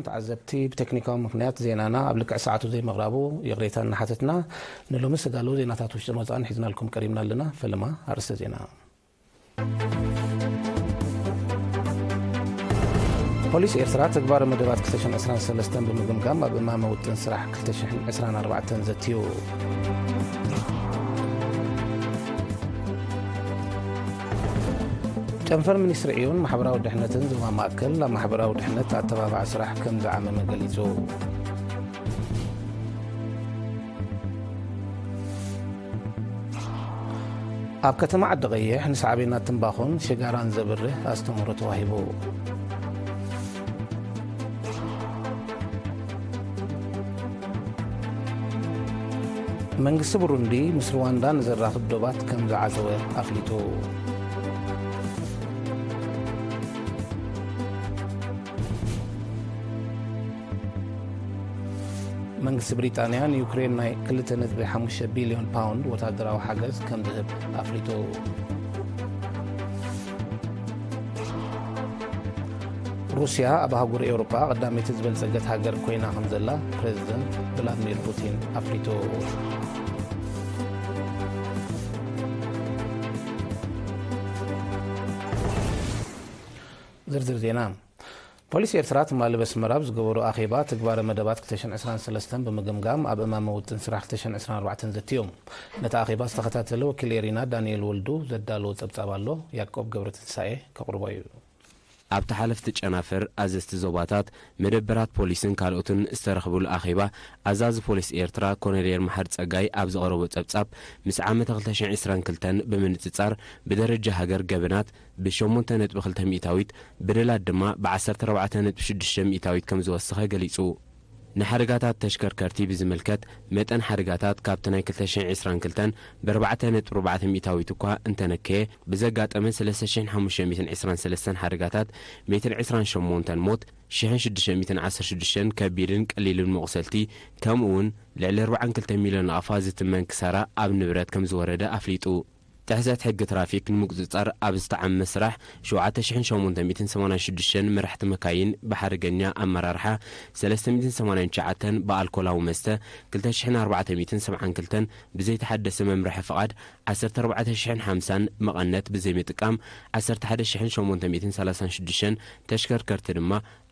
ተዓዘብቲ፣ ብቴክኒካዊ ምኽንያት ዜናና ኣብ ልክዕ ሰዓቱ ዘይምቕራቡ ይቕሬታ እናሓተትና፣ ንሎሚ ዝተዳለዉ ዜናታት ውሽጥን ወጻእን ሒዝናልኩም ቀሪብና ኣለና። ፈለማ ኣርእስተ ዜና። ፖሊስ ኤርትራ ተግባረ መደባት ክልተ ሽሕን ዕስራን ሰለስተን ብምግምጋም፣ ኣብ እማመ ውጥን ስራሕ ክልተ ሽሕን ዕስራን ኣርባዕተን ዘትዩ። ጨንፈር ሚኒስትሪ ዕዮን ማሕበራዊ ድሕነትን ዞባ ማእከል፣ ኣብ ማሕበራዊ ድሕነት ኣተባባዕ ስራሕ ከም ዝዓመመ ገሊጹ። ኣብ ከተማ ዓዲ ቀይሕ፣ ንሳዕቤናት ትምባኾን ሽጋራን ዘብርህ ኣስተምህሮ ተዋሂቡ። መንግስቲ ብሩንዲ ምስ ሩዋንዳ ንዘራኽብ ዶባት ከም ዝዓጸወ ኣፍሊጡ። መንግስቲ ብሪጣንያ ንዩክሬን ናይ ክልተ ነጥቢ ሓሙሽተ ቢልዮን ፓውንድ ወታደራዊ ሓገዝ ከም ዝህብ ኣፍሊጡ። ሩስያ ኣብ ኣህጉር ኤውሮጳ ቀዳመይቲ ዝበልጸገት ሃገር ኮይና ከም ዘላ ፕሬዝደንት ቭላድሚር ፑቲን ኣፍሊጡ። ዝርዝር ዜና። ፖሊስ ኤርትራ ትማሊ በስመራ ኣብ ዝገበሮ ኣኼባ፣ ትግባረ መደባት ክልተ ሽሕን ዕስራን ሰለስተን ብምግምጋም፣ ኣብ እማመ ውጥን ስራሕ ክልተ ሽሕን ዕስራን ኣርባዕተን ዘትዮም። ነቲ ኣኼባ ዝተኸታተለ ወኪል ኤሪና ዳንኤል ወልዱ ዘዳለዎ ጸብጻብ ኣሎ። ያዕቆብ ገብረትንሳኤ ከቕርቦ እዩ። ኣብቲ ሓለፍቲ ጨናፍር፣ ኣዘዝቲ ዞባታት፣ መደበራት ፖሊስን ካልኦትን ዝተረኽብሉ ኣኼባ፣ ኣዛዚ ፖሊስ ኤርትራ ኮሎኔል መሓሪ ጸጋይ ኣብ ዘቕረቦ ጸብጻብ፣ ምስ ዓመተ ክልተ ሽሕን ዕስራን ክልተን ብምንጽጻር፣ ብደረጃ ሃገር ገበናት ብሸሞንተ ነጥቢ ክልተ ሚእታዊት፣ በደላት ድማ ብዓሰርተ ኣርባዕተ ነጥቢ ሽዱሽተ ሚእታዊት ከም ዝወሰኸ ገሊጹ። ንሓደጋታት ተሽከርከርቲ ብዝምልከት፣ መጠን ሓደጋታት ካብቲ ናይ ክልተ ሽሕን ዕስራን ክልተን ብኣርባዕተ ነጥቢ ኣርባዕተ ሚእታዊት እኳ እንተነከየ፣ ብዘጋጠመ ሰለስተ ሽሕን ሓሙሽተ ሚእትን ዕስራን ሰለስተን ሓደጋታት፣ ሚእትን ዕስራን ሸሞንተን ሞት፣ ሽሕን ሽዱሽተ ሚእትን ዓሰርተ ሽዱሽተን ከቢድን ቀሊልን መቑሰልቲ፣ ከምኡ እውን ልዕሊ ኣርባዓን ክልተ ሚልዮን ናቕፋ ዝትመን ክሳራ ኣብ ንብረት ከም ዝወረደ ኣፍሊጡ። ጥሕሰት ሕጊ ትራፊክ ንምቁጽጻር ኣብ ዝተዓመ ስራሕ፣ ሸውዓተ ሽሕን ሸሞንተ ሚእትን ሰማንያን ሽዱሽተን መራሕቲ መካይን ብሓደገኛ ኣመራርሓ፣ ሰለስተ ሚእትን ሰማንያን ትሽዓተን ብኣልኮላዊ መስተ፣ ክልተ ሽሕን ኣርባዕተ ሚእትን ሰብዓን ክልተን ብዘይተሓደሰ መምርሒ ፍቓድ፣ ዓሰርተ ኣርባዕተ ሽሕን ሓምሳን መቐነት ብዘይምጥቃም፣ ዓሰርተ ሓደ ሽሕን ሸሞንተ ሚእትን ሰላሳን ሽዱሽተን ተሽከርከርቲ ድማ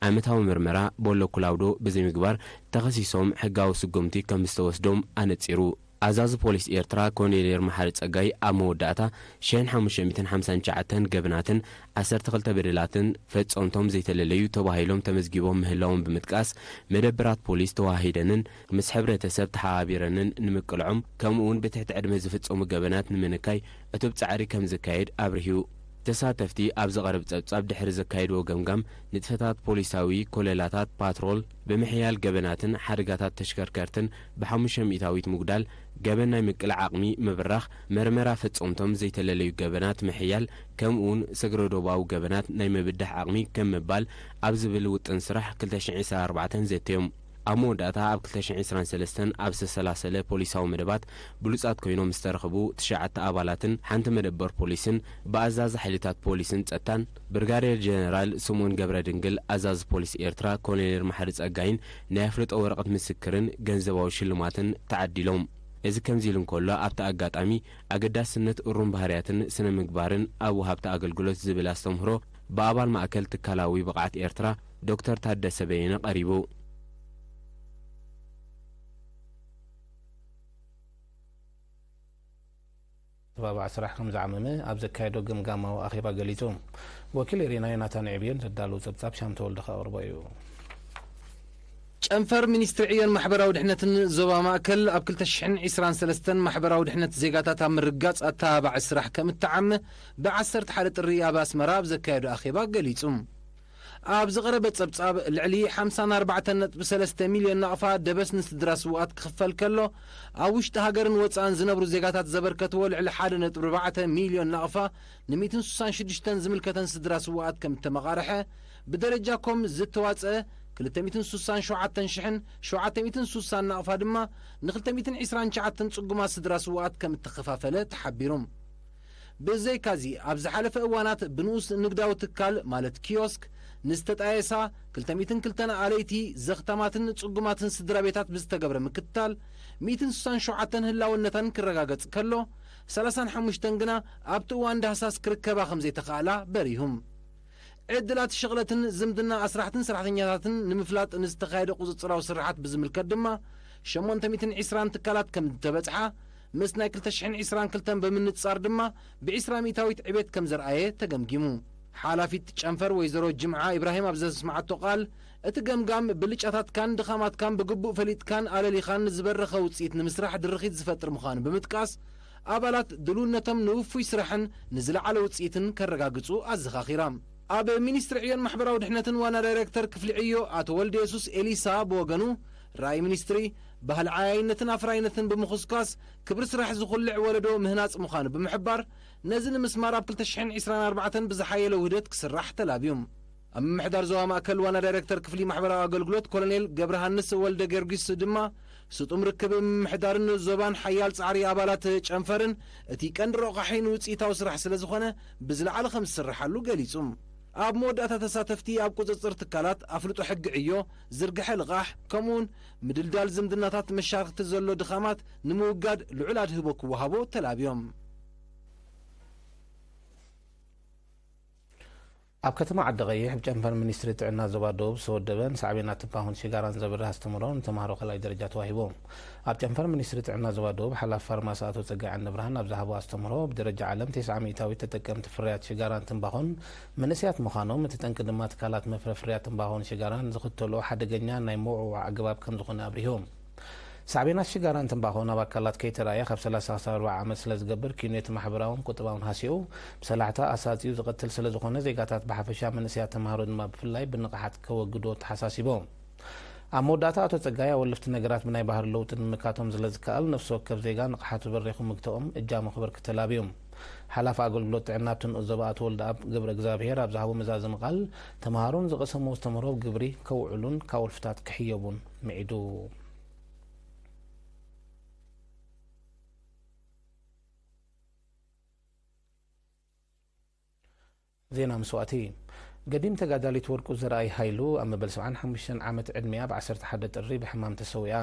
ዓመታዊ ምርመራ ቦሎ ኩላውዶ ብዘይምግባር ተኸሲሶም ሕጋዊ ስጉምቲ ከም ዝተወስዶም ኣነጺሩ። ኣዛዚ ፖሊስ ኤርትራ ኮሎኔል መሓሪ ጸጋይ ኣብ መወዳእታ፣ ሽሕን ሓሙሽተ ሚእትን ሓምሳን ትሽዓተን ገበናትን ዓሰርተ ክልተ በደላትን ፈጸምቶም ዘይተለለዩ ተባሂሎም ተመዝጊቦም ምህላዎም ብምጥቃስ፣ መደበራት ፖሊስ ተዋሂደንን ምስ ሕብረተሰብ ተሓባቢረንን ንምቅልዖም፣ ከምኡ'ውን ብትሕቲ ዕድመ ዝፍጸሙ ገበናት ንምንካይ ዕቱብ ጻዕሪ ከም ዝካየድ ኣብሪሁ። ተሳተፍቲ ኣብ ዝቐርብ ጸብጻብ ድሕሪ ዘካየድዎ ገምጋም፣ ንጥፈታት ፖሊሳዊ ኮለላታት ፓትሮል ብምሕያል ገበናትን ሓደጋታት ተሽከርከርትን ብሓሙሽተ ሚእታዊት ምጉዳል፣ ገበን ናይ ምቅላዕ ዓቕሚ ምብራኽ፣ መርመራ ፈጸምቶም ዘይተለለዩ ገበናት ምሕያል፣ ከምኡውን ስግረ ዶባዊ ገበናት ናይ ምብዳህ ዓቕሚ ከም ምባል ኣብ ዝብል ውጥን ስራሕ ክልተ ሽሕን ዕስራን ኣርባዕተን ዘትዮም። ኣብ መወዳእታ ኣብ ክልተ ሽሕን ዕስራን ሰለስተን ኣብ ዝተሰላሰለ ፖሊሳዊ መደባት ብሉጻት ኮይኖም ዝተረኽቡ ትሽዓተ ኣባላትን ሓንቲ መደበር ፖሊስን ብኣዛዚ ሓይልታት ፖሊስን ጸጥታን ብርጋዴር ጀነራል ስምኦን ገብረ ድንግል ኣዛዚ ፖሊስ ኤርትራ ኮሎኔል መሓሪ ጸጋይን ናይ ኣፍልጦ ወረቐት ምስክርን ገንዘባዊ ሽልማትን ተዓዲሎም። እዚ ከምዚ ኢሉ እንከሎ፣ ኣብቲ ኣጋጣሚ ኣገዳስነት እሩም ባህርያትን ስነ ምግባርን ኣብ ወሃብቲ ኣገልግሎት ዝብል ኣስተምህሮ ብኣባል ማእከል ትካላዊ ብቕዓት ኤርትራ ዶክተር ታደሰ በየነ ቀሪቡ። ተባባዕ ስራሕ ከም ዝዓመመ ኣብ ዘካየዶ ገምጋማዊ ኣኼባ ገሊጹ። ወኪል ኤሪና ዮናታን ዕብዮን ዘዳለዉ ጸብጻብ ሻም ተወልደ ከቕርቦ እዩ። ጨንፈር ሚኒስትሪ ዕዮን ማሕበራዊ ድሕነትን ዞባ ማእከል ኣብ ክልተ ሽሕን ዕስራን ሰለስተን ማሕበራዊ ድሕነት ዜጋታት ኣብ ምርጋጽ ኣተባባዒ ስራሕ ከም እተዓመ ብ ዓሰርተ ሓደ ጥሪ ኣብ ኣስመራ ኣብ ዘካየዶ ኣኼባ ገሊጹ። ኣብ ዝቐረበ ጸብጻብ፣ ልዕሊ ሓምሳን ኣርባዕተን ነጥቢ ሰለስተ ሚልዮን ናቕፋ ደበስ ንስድራ ስውኣት ክኽፈል ከሎ፣ ኣብ ውሽጢ ሃገርን ወጻእን ዝነብሩ ዜጋታት ዘበርከትዎ ልዕሊ ሓደ ነጥቢ ኣርባዕተ ሚልዮን ናቕፋ፣ ን ሚእትን ስሳን ሽዱሽተን ዝምልከተን ስድራ ስውኣት ከም እተመቓርሐ፣ ብደረጃ ኮም ዝተዋጽአ ክልተ ሚእትን ስሳን ሸውዓተን ሽሕን ሸውዓተ ሚእትን ስሳን ናቕፋ ድማ፣ ን ክልተ ሚእትን ዕስራን ትሽዓተን ጽጉማት ስድራ ስውኣት ከም እተኸፋፈለ ተሓቢሩ። ብዘይካዚ፣ ኣብ ዝሓለፈ እዋናት ብንኡስ ንግዳዊ ትካል፣ ማለት ኪዮስክ፣ ንዝተጣየሳ ክልተ ሚእትን ክልተን ኣለይቲ ዘኽታማትን ጽጉማትን ስድራ ቤታት ብዝተገብረ ምክትታል፣ ሚእትን ስሳን ሸውዓተን ህላውነተን ክረጋገጽ ከሎ፣ ሰላሳን ሓሙሽተን ግና ኣብቲ እዋን ዳህሳስ ክርከባ ከም ዘይተኻእላ በሪሁ። ዕድላት ሽቕለትን ዝምድና ኣስራሕትን ሰራሕተኛታትን ንምፍላጥ ንዝተኻየደ ቁጽጽራዊ ስርሓት ብዝምልከት ድማ፣ ሸሞንተ ሚእትን ዕስራን ትካላት ከም ዝተበጽሓ፣ ምስ ናይ ክልተ ሽሕን ዕስራን ክልተን ብምንጻር ድማ፣ ብዕስራ ሚእታዊት ዕቤት ከም ዘርኣየ ተገምጊሙ። ሓላፊት ጨንፈር ወይዘሮ ጅምዓ ኢብራሂም ኣብ ዘስምዓቶ ቃል፣ እቲ ገምጋም ብልጫታትካን ድኻማትካን ብግቡእ ፈሊጥካን ኣለሊኻን ዝበረኸ ውጽኢት ንምስራሕ ድርኺት ዝፈጥር ምዃኑ ብምጥቃስ፣ ኣባላት ድልውነቶም ንውፉይ ስራሕን ንዝለዓለ ውጽኢትን ከረጋግጹ ኣዘኻኺራ። ኣብ ሚኒስትሪ ዕዮን ማሕበራዊ ድሕነትን ዋና ዳይሬክተር ክፍሊ ዕዮ ኣቶ ወልደየሱስ ኤሊሳ ብወገኑ፣ ራእይ ሚኒስትሪ፣ ባህሊ ዓያይነትን ኣፍራይነትን ብምኹስኳስ፣ ክብሪ ስራሕ ዝኹልዕ ወለዶ ምህናጽ ምዃኑ ብምሕባር፣ ነዚ ንምስማር ኣብ ክልተ ሽሕን ዕስራን ኣርባዕተን ብዝሓየለ ውህደት ክስራሕ ተላብዩ። ኣብ ምምሕዳር ዞባ ማእከል ዋና ዳይሬክተር ክፍሊ ማሕበራዊ ኣገልግሎት ኮሎኔል ገብረሃንስ ወልደ ጊዮርጊስ ድማ፣ ስጡም ርክብ ምምሕዳርን ዞባን ሓያል ጻዕሪ ኣባላት ጨንፈርን እቲ ቀንዲ ረቋሒ ንውጽኢታዊ ስራሕ ስለ ዝኾነ፣ ብዝለዓለ ከም ዝስርሓሉ ገሊጹ። ኣብ መወዳእታ ተሳተፍቲ ኣብ ቁጽጽር ትካላት፣ ኣፍልጦ ሕጊ ዕዮ፣ ዝርግሐ ልቓሕ፣ ከምኡውን ምድልዳል ዝምድናታት መሻርኽቲ ዘሎ ድኻማት ንምውጋድ ልዑል ኣድህቦ ክወሃቦ ተላብዮም። ኣብ ከተማ ዓዲ ቀይሕ ብጨንፈር ሚኒስትሪ ጥዕና ዞባ ደቡብ ዝተወደበን ሳዕቤናት ትንባሆን ሽጋራን ዘብርህ ኣስተምህሮ ንተምሃሮ ካልኣይ ደረጃ ተዋሂቡ። ኣብ ጨንፈር ሚኒስትሪ ጥዕና ዞባ ደቡብ ሓላፊ ፋርማሲ ኣቶ ጸጋይ ዓንደብርሃን ኣብ ዝሃቦ ኣስተምህሮ፣ ብደረጃ ዓለም ተስዓ ሚእታዊት ተጠቀምቲ ፍርያት ሽጋራን ትንባሆን መንእሰያት ምዃኖም፣ እቲ ጠንቂ ድማ ትካላት መፍረ ፍርያት ትንባሆን ሽጋራን ዝኽተልኦ ሓደገኛ ናይ ምውዕዋዕ ኣገባብ ከም ዝኾነ ኣብሪሁ። ሳዕቤናት ሽጋራን ትንባኾን ኣብ ኣካላት ከይተራእየ ካብ ሰላሳ ክሳብ ኣርብዓ ዓመት ስለ ዝገብር፣ ኪኖ እቲ ማሕበራውን ቁጠባውን ሃሲኡ ብሰላሕታ ኣሳጽዩ ዝቐትል ስለ ዝኾነ፣ ዜጋታት ብሓፈሻ መንእሰያት ተምሃሮ ድማ ብፍላይ ብንቕሓት ከወግዶ ተሓሳሲቦም። ኣብ መወዳእታ ኣቶ ጸጋይ፣ ኣወለፍቲ ነገራት ብናይ ባህሪ ለውጢ ንምምካቶም ስለ ዝከኣል፣ ነፍሲ ወከፍ ዜጋ ንቕሓቱ በሪኹ ምግትኦም እጃሙ ክበርክት ተላብዩ። ሓላፊ ኣገልግሎት ጥዕና ኣብቲ ንኡስ ዞባ ኣቶ ወልደኣብ ገብረ እግዚኣብሄር ኣብ ዝሃቦ መዛዘሚ ቃል፣ ተምሃሮ ንዝቐሰምዎ ኣስተምህሮ ኣብ ግብሪ ከውዕሉን ካብ ወልፍታት ክሕየቡን ምዒዱ። ዜና መስዋእቲ። ገዲም ተጋዳሊት ወርቁ ዘርኣይ ሃይሉ ኣብ መበል ሰብዓን ሓሙሽተን ዓመት ዕድሚኣ ብ ዓሰርተ ሓደ ጥሪ ብሕማም ተሰዊኣ።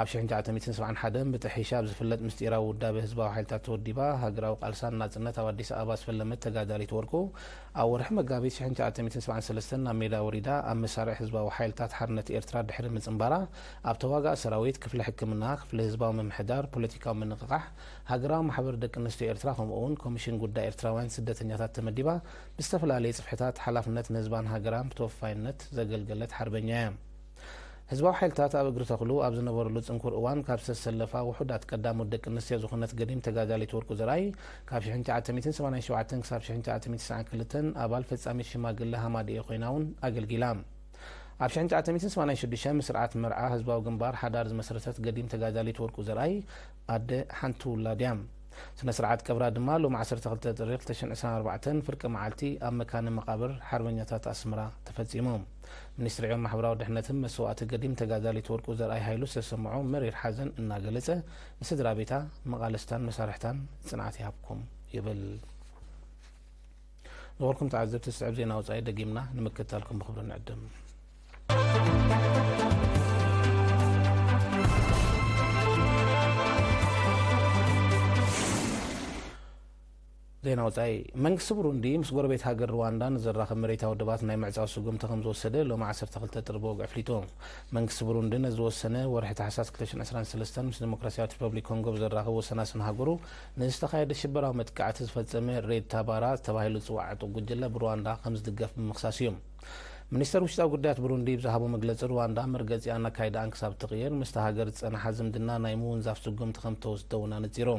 ኣብ ሽሕን ትሽዓተ ሚእትን ሰብዓን ሓደን ብጥሒሻ ኣብ ዝፍለጥ ምስጢራዊ ውዳበ ህዝባዊ ሓይልታት ተወዲባ ሃገራዊ ቃልሳን ናጽነት ኣብ ኣዲስ ኣበባ ዝፈለመት ተጋዳሊት ወርቁ፣ ኣብ ወርሒ መጋቢት ሽሕን ትሽዓተ ሚእትን ሰብዓን ሰለስተን ናብ ሜዳ ወሪዳ ኣብ መሳርዕ ህዝባዊ ሓይልታት ሓርነት ኤርትራ ድሕሪ ምጽንባራ፣ ኣብ ተዋጋእ ሰራዊት፣ ክፍሊ ሕክምና፣ ክፍሊ ህዝባዊ ምምሕዳር፣ ፖለቲካዊ ምንቕቓሕ፣ ሃገራዊ ማሕበር ደቂ ኣንስትዮ ኤርትራ፣ ከምኡ እውን ኮሚሽን ጉዳይ ኤርትራውያን ስደተኛታት ተመዲባ፣ ብዝተፈላለየ ጽፍሕታት ሓላፍነት ንህዝባን ሃገራን ብተወፋይነት ዘገልገለት ሓርበኛ እያ። ህዝባዊ ሓይልታት ኣብ እግሪ ተኽሉ ኣብ ዝነበረሉ ጽንኩር እዋን ካብ ዝተሰለፋ ውሑዳት ቀዳሞት ደቂ ኣንስትዮ ዝኾነት ገዲም ተጋዳሊት ወርቁ ዘርኣይ፣ ካብ ሽሕን ትሽዓተ ሚእትን ሰማንያን ሸውዓተን ክሳብ ሽሕን ትሽዓተ ሚእትን ትስዓን ክልተን ኣባል ፈጻሚት ሽማግለ ሃማደኤ ኮይና እውን ኣገልጊላ። ኣብ ሽሕን ትሽዓተ ሚእትን ሰማንያን ሽዱሽተን ምስ ስርዓት መርዓ ህዝባዊ ግንባር ሓዳር ዝመሰረተት ገዲም ተጋዳሊት ወርቁ ዘርኣይ ኣደ ሓንቲ ውላድ እያ። ስነ ስርዓት ቀብራ ድማ ሎሚ ዓሰርተ ክልተ ጥሪ ክልተ ሽሕን ዕስራን ኣርባዕተን ፍርቂ መዓልቲ ኣብ መካነ መቓብር ሓርበኛታት ኣስመራ ተፈጺሙ። ሚኒስትሪ ዕዮን ማሕበራዊ ድሕነትን መስዋእቲ ገዲም ተጋዳሊት ወርቁ ዘርኣይ ሃይሉ ዝተሰምዖ መሪር ሓዘን እናገለጸ፣ ንስድራ ቤታ፣ መቓልስታን መሳርሕታን ጽንዓት ይሃብኩም ይብል። ዝኸበርኩም ተዓዘብቲ፣ ዝስዕብ ዜና ወጻኢ ደጊምና ንምክትታልኩም ብኽብሪ ንዕድም። ዜና ወጻኢ። መንግስቲ ብሩንዲ ምስ ጎረቤት ሃገር ሩዋንዳ ንዘራኽብ መሬታዊ ደባት ናይ ምዕጻው ስጉምቲ ከም ዝወሰደ ሎሚ ዓሰርተ ክልተ ጥሪ ብወግዒ ኣፍሊጡ። መንግስቲ ብሩንዲ ነዚ ዝወሰነ፣ ወርሒ ታሕሳስ ክልተ ሽሕን ዕስራን ሰለስተን ምስ ዲሞክራሲያዊት ሪፐብሊክ ኮንጎ ብዘራኽብ ወሰናስን ሃገሩ ንዝተኻየደ ሽበራዊ መጥቃዕቲ ዝፈጸመ ሬድ ታባራ ተባሂሉ ዝጽዋዕ ዕጡቕ ጉጅለ ብሩዋንዳ ከም ዝድገፍ ብምኽሳስ እዩ። ሚኒስተር ውሽጣዊ ጉዳያት ብሩንዲ ብዝሃቦ መግለጺ፣ ሩዋንዳ መርገጺኣን ኣካይዳኣን ክሳብ እትቕይር፣ ምስታ ሃገር ዝጸንሓ ዝምድና ናይ ምውንዛፍ ስጉምቲ ከም እተወስደ እውን ኣነጺሩ።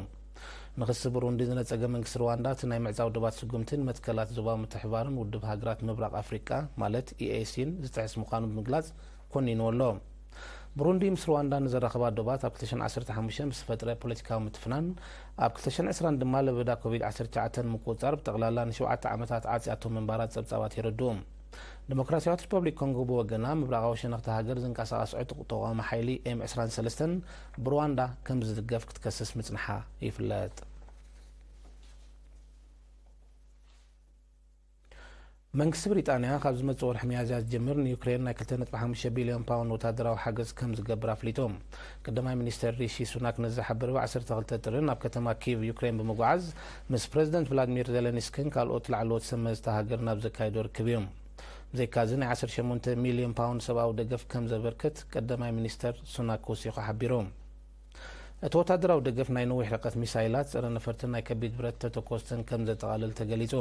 ንኽሲ ብሩንዲ ዝነጸገ መንግስቲ ሩዋንዳ፣ እቲ ናይ ምዕጻው ደባት ስጉምቲ ንመትከላት ዞባዊ ምትሕብባርን ውድብ ሃገራት ምብራቕ ኣፍሪቃ፣ ማለት ኢኤሲን ዝጥሕስ ምዃኑ ብምግላጽ ኮኒንዎ ኣሎ። ብሩንዲ ምስ ሩዋንዳ ንዘራኽባ ዶባት ኣብ ክልተ ሽሕን ዓሰርተ ሓሙሽተን ብዝፈጥረ ፖለቲካዊ ምትፍናን፣ ኣብ ክልተ ሽሕን ዕስራን ድማ ለበዳ ኮቪድ ዓሰርተ ትሽዓተ ንምቁጽጻር ብጠቕላላ ንሸውዓተ ዓመታት ዓጽያቶ ምንባራ ጸብጻባት የረድኡ። ዲሞክራሲያዊት ሪፐብሊክ ኮንጎ ብወገና፣ ምብራቓዊ ሸነኽቲ ሃገር ዝንቀሳቐስ ዕጡቕ ተቓዋሚ ሓይሊ ኤም ዕስራን ሰለስተን ብሩዋንዳ ከም ዝድገፍ ክትከስስ ምጽንሓ ይፍለጥ። መንግስቲ ብሪጣንያ ካብ ዝመጽእ ወርሒ ሚያዝያ ዝጀምር ንዩክሬን ናይ ክልተ ነጥቢ ሓሙሽተ ቢልዮን ፓውንድ ወታደራዊ ሓገዝ ከም ዝገብር ኣፍሊጡ። ቀዳማይ ሚኒስተር ሪሺ ሱናክ ነዚ ዝሓበረ ብ ዓሰርተ ክልተ ጥሪ ናብ ከተማ ኪቭ ዩክሬን ብምጉዓዝ ምስ ፕረዚደንት ቭላድሚር ዜለንስኪን ካልኦት ላዕለዎት ሰብ መዚ እታ ሃገር ናብ ዘካየዶ ርክብ እዩ። ብዘይካዚ ናይ ዓሰርተ ሸሞንተ ሚልዮን ፓውንድ ሰብኣዊ ደገፍ ከም ዘበርክት ቀዳማይ ሚኒስተር ሱናክ ወሲኹ ሓቢሩ። እቲ ወታደራዊ ደገፍ ናይ ነዊሕ ርሕቀት ሚሳይላት፣ ጸረ ነፈርትን ናይ ከቢድ ብረት ተተኮስትን ከም ዘጠቓልል ተገሊጹ።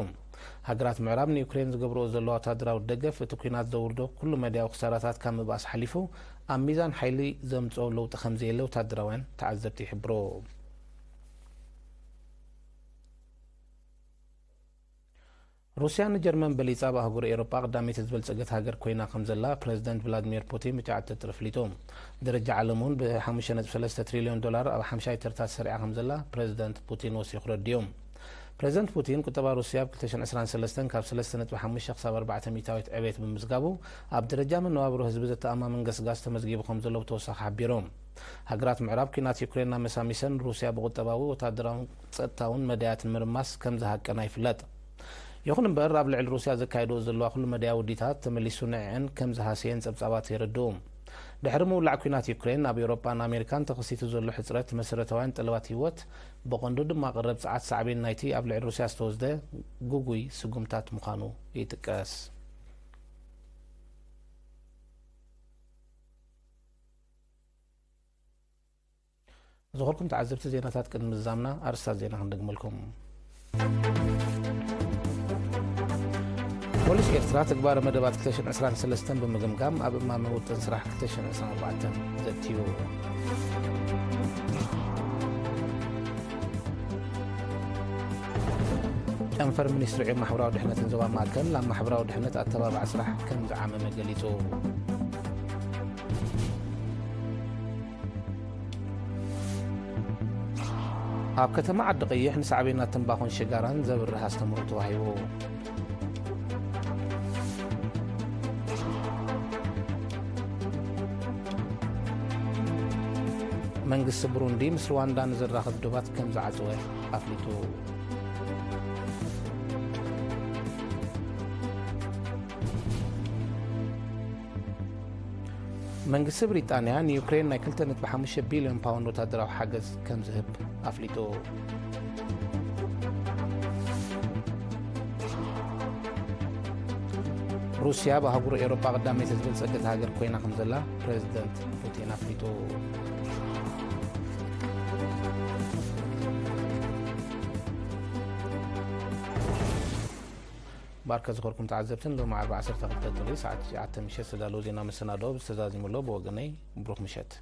ሃገራት ምዕራብ ንዩክሬን ዝገብርኦ ዘለዋ ወታደራዊ ደገፍ እቲ ኲናት ዘውርዶ ኩሉ መድያዊ ክሳራታት ካብ ምብኣስ ሓሊፉ ኣብ ሚዛን ሓይሊ ዘምጽኦ ለውጢ ከም ዘየለ ወታደራውያን ተዓዘብቲ ይሕብሩ። ሩስያ ንጀርመን በሊጻ ኣብ ኣህጉር ኤውሮጳ ቀዳመይቲ ዝበልጸገት ሃገር ኮይና ከም ዘላ ፕረዚደንት ቭላድሚር ፑቲን ብትሽዓተ ጥሪ ኣፍሊጡ። ደረጃ ዓለም እውን ብ ሓሙሽተ ነጥቢ ሰለስተ ትሪልዮን ዶላር ኣብ ሓምሻይ ተርታ ተሰሪዓ ከም ዘላ ፕረዚደንት ፑቲን ወሲኹ ረዲኡ። ፕረዚደንት ፑቲን ቁጠባ ሩስያ ኣብ ክልተ ሽሕን ዕስራን ሰለስተን ካብ ሰለስተ ነጥቢ ሓሙሽተ ክሳብ ኣርባዕተ ሚእታዊት ዕቤት ብምዝጋቡ ኣብ ደረጃ መነባብሮ ህዝቢ ዘተኣማምን ገስጋስ ተመዝጊቡ ከም ዘሎ ብተወሳኺ ሓቢሩ። ሃገራት ምዕራብ ኲናት ዩክሬን እናመሳሚሰን ሩስያ ብቁጠባዊ ወታደራውን ጸጥታውን መዳያት ንምርማስ ከም ዝሃቀና ይፍለጥ። ይኹን እምበር ኣብ ልዕሊ ሩስያ ዘካየድኦ ዘለዋ ኩሉ መዳያዊ ውዲታት ተመሊሱ ንዕዐን ከም ዝሃሰየን ጸብጻባት የረድኡ። ድሕሪ ምውላዕ ኲናት ዩክሬን ኣብ ኤውሮጳን ኣሜሪካን ተኸሲቱ ዘሎ ሕጽረት መሰረታውያን ጠለባት ህይወት ብቐንዱ ድማ ቀረብ ጸዓት ሳዕቤን ናይቲ ኣብ ልዕሊ ሩስያ ዝተወስደ ግጉይ ስጉምታት ምዃኑ ይጥቀስ። ዝኸርኩም ተዓዘብቲ ዜናታት ቅድሚ ምዝዛምና ኣርስታት ዜና ክንደግመልኩም። ፖሊስ ኤርትራ ትግባረ መደባት ክልተ ሽሕን ዕስራን ሰለስተን ብምግምጋም ኣብ እማመ ውጥን ስራሕ ክልተ ሽሕን ዕስራን ኣርባዕተን ዘትዩ። ጨንፈር ሚኒስትሪ ዕዮ ማሕበራዊ ድሕነትን ዞባ ማእከል ኣብ ማሕበራዊ ድሕነት ኣተባባዕ ስራሕ ከም ዝዓመመ ገሊጹ። ኣብ ከተማ ዓዲ ቀይሕ ንሳዕቤናት ትምባኾን ሽጋራን ዘብርህ ኣስተምህሮ ተዋሂቡ። መንግስቲ ብሩንዲ ምስ ሩዋንዳ ንዘራኽብ ዶባት ከም ዝዓጸወ ኣፍሊጡ። መንግስቲ ብሪጣንያ ንዩክሬን ናይ ክልተ ነጥቢ ሓሙሽተ ቢልዮን ፓውንድ ወታደራዊ ሓገዝ ከም ዝህብ ኣፍሊጡ። ሩስያ ኣብ ኣህጉር ኤውሮጳ ቀዳመይቲ ዝበልጸገት ሃገር ኮይና ከም ዘላ ፕረዚደንት ፑቲን ኣፍሊጡ። ባርከ ዝኸርኩም ተዓዘብትን ሎሚ ዓርቢ ዓሰርተ ክልተ ጥሪ ሰዓት ትሽዓተ ምሸት ዝተዳለወ ዜና መሰናድኦ ዝተዛዚሙ ኣሎ። ብወገነይ ብሩኽ ምሸት።